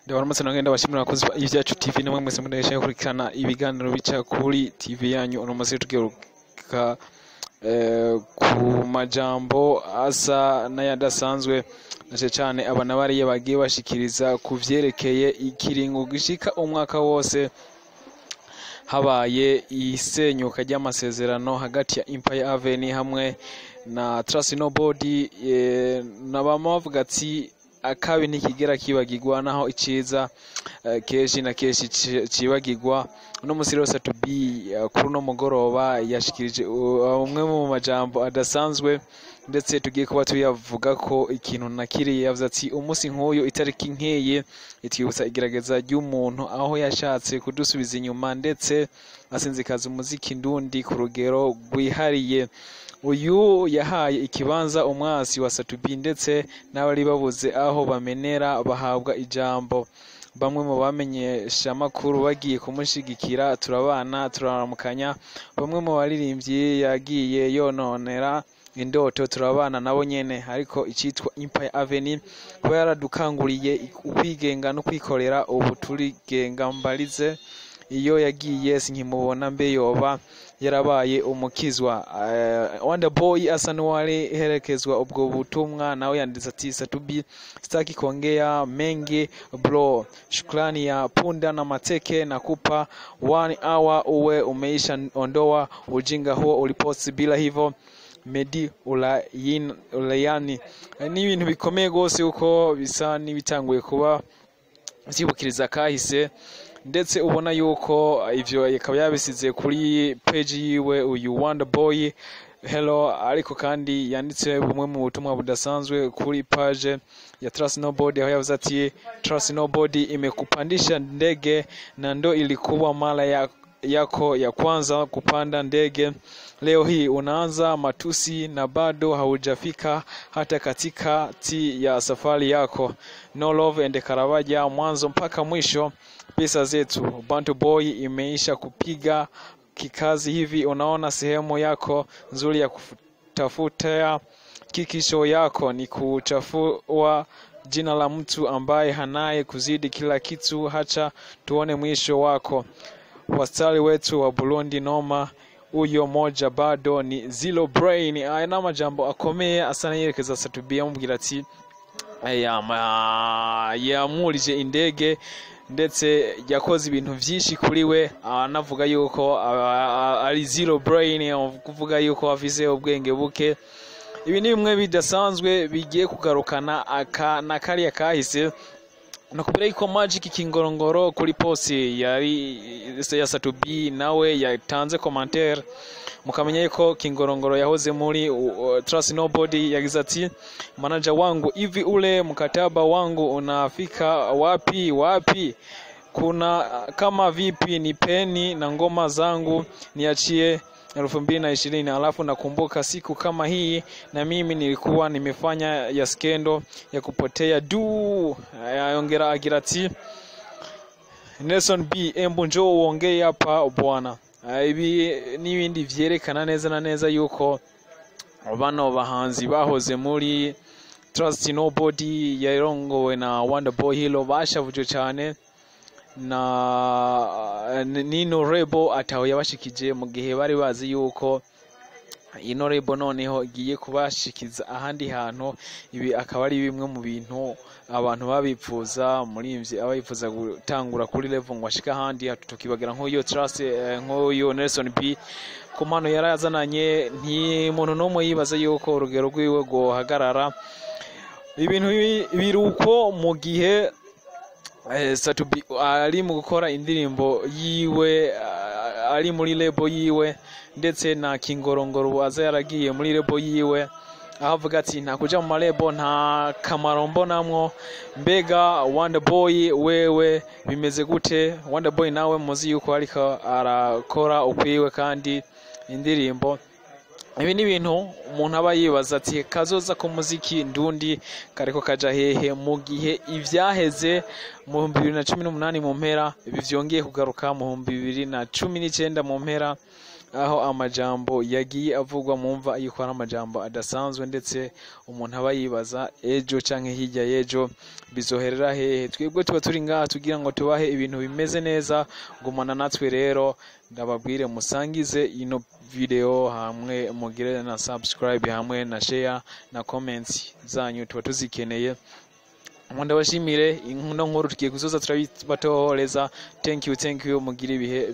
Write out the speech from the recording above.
Ndabaramutse nongera ndabashimira abakozi ba Ivyacu TV namwe mwese mudahesha gukurikirana ibiganiro bica kuri TV yanyu. Uno munsi tugiruka ku majambo asa n'ayadasanzwe, na cane cane aba na bariya bagiye bashikiriza ku vyerekeye ikiringo gishika umwaka wose habaye isenyuka ry'amasezerano hagati ya Empire Avenue hamwe na Trust Nobody. Na bamwe bavuga ati akabi ntikigera kibagirwa, naho iciza kenshi na kenshi cibagirwa. Uno musi rero Sat-B kuri uno mugoroba yashikirije umwe mu majambo adasanzwe, ndetse tugiye kuba tuyavuga ko ikintu na kiriya. Yavuze ati umunsi nk'uyu, itariki nk'iyi itwibutsa igerageza ry'umuntu aho yashatse kudusubiza inyuma ndetse asinzikaza umuziki ndundi ku rugero rwihariye. Uyu yahaye ikibanza umwasi wa Sat-B, ndetse n'abari babuze aho bamenera bahabwa ijambo. Bamwe mu bamenyeshamakuru bagiye kumushigikira, turabana, turaramukanya. Bamwe mu baririmbyi yagiye yononera indoto, turabana nabo nyene. Ariko icitwa Empire Avenue kuba yaradukanguriye ukwigenga no kwikorera, ubu turigenga. Mbarize iyo yagiye, sinkimubona, mbe yoba yarabaye umukizwa? Wonder Boy asa n'uwari herekezwa ubwo butumwa, nawe yanditse ati: "Sat-B, sitaki kuongea mengi bro, shukrani ya punda na mateke. Nakupa one hour uwe umeisha ondoa ujinga huo uliposti, bila hivyo Medi ulayani." Ni ibintu bikomeye gose uko bisa n'ibitanguye kuba vyibukiriza kahise, ndetse ubona yuko ivyo akaba yabisize kuri page yiwe uyu Wonder Boy Hello. Ariko kandi yanditse bumwe mu butumwa budasanzwe kuri page ya Trust Nobody, aho yavuze ati: "Trust Nobody imekupandisha ndege na ndo ilikuwa mara yako ya kwanza kupanda ndege. Leo hii unaanza matusi na bado haujafika hata katikati ya safari yako. No love and Karabaja mwanzo mpaka mwisho. Pesa zetu Bantu Boy imeisha kupiga kikazi hivi. Unaona sehemu yako nzuri ya kutafuta kikisho yako ni kuchafua jina la mtu ambaye hanaye kuzidi kila kitu. Hacha tuone mwisho wako. Wastari wetu wa Burundi noma, uyo moja bado ni zero brain." Aya ni amajambo akomeye asa n'ayerekeza Sat-B, amubwira ati yamwurije indege, ndetse yakoze ibintu vyinshi kuri we, anavuga yuko ari zero brain, kuvuga yuko afise ubwenge buke. Ibi ni bimwe bidasanzwe bigiye kugarukana aka na kariya kahise. Nakubwira yuko Magic Kingorongoro kuri post yari ya Sat-B nawe yatanze commentaire. Mukamenya yuko Kingorongoro yahoze muri Trust Nobody. Yagize ati: "Manager wangu, hivi ule mkataba wangu unafika wapi wapi? Kuna kama vipi nipeni na ngoma zangu niachie 2020. Alafu nakumbuka siku kama hii na mimi nilikuwa nimefanya ya skendo ya kupotea du." Yongera agira ati: "Nelson B, embu njoo uongee hapa bwana." Ibi n'ibindi vyerekana neza na neza yuko bano bahanzi bahoze muri Trust Nobody yarongowe na Wonder Boy Hero bashavuje cyane na Nino Rebo ataho yabashikije, mu gihe bari bazi yuko ino label noneho igiye kubashikiza ahandi hantu. Ibi akaba ari bimwe mu bintu abantu babipfuza. Umuririmbyi aba yifuza gutangura kuri level ngo ashike ahandi. Tukibagira nk'uyo Trust, nk'uyo Nelson B, ku mpano yarazananye, nti muntu n'umwe yibaza yuko urugero rwiwe rwohagarara. Ibintu biruko mu gihe Sat-B ari mu gukora indirimbo yiwe, ari muri label yiwe, ndetse na Kingorongoro ubu aza yaragiye muri label yiwe, aho avuga ati nta kuja mu ma label, nta kamaro mbonamwo. Mbega Wonder Boy wewe bimeze gute? Wonder Boy nawe muzi yuko ariko arakora ukwiwe kandi indirimbo. Ibi ni ibintu umuntu aba yibaza ati kazoza k'umuziki ndundi kariko kaja hehe, mu gihe ivyaheze mu 2018 mu mpera ibi vyongeye kugaruka mu 2019 mu mpera? Aho amajambo yagiye avugwa, mumva yuko ari amajambo adasanzwe, ndetse umuntu aba yibaza ejo canke hirya y'ejo bizoherera hehe. Twebwe tuba turi ngaha tugira ngo tubahe ibintu bimeze neza. Gumana natwe rero, ndababwire musangize ino video, hamwe mugire na subscribe, hamwe na share na comments zanyu tuba tuzikeneye. Ngo ndabashimire, ino nkuru tugiye kuzoza turabibatohoreza. Thank you, thank you, mugire ibihe.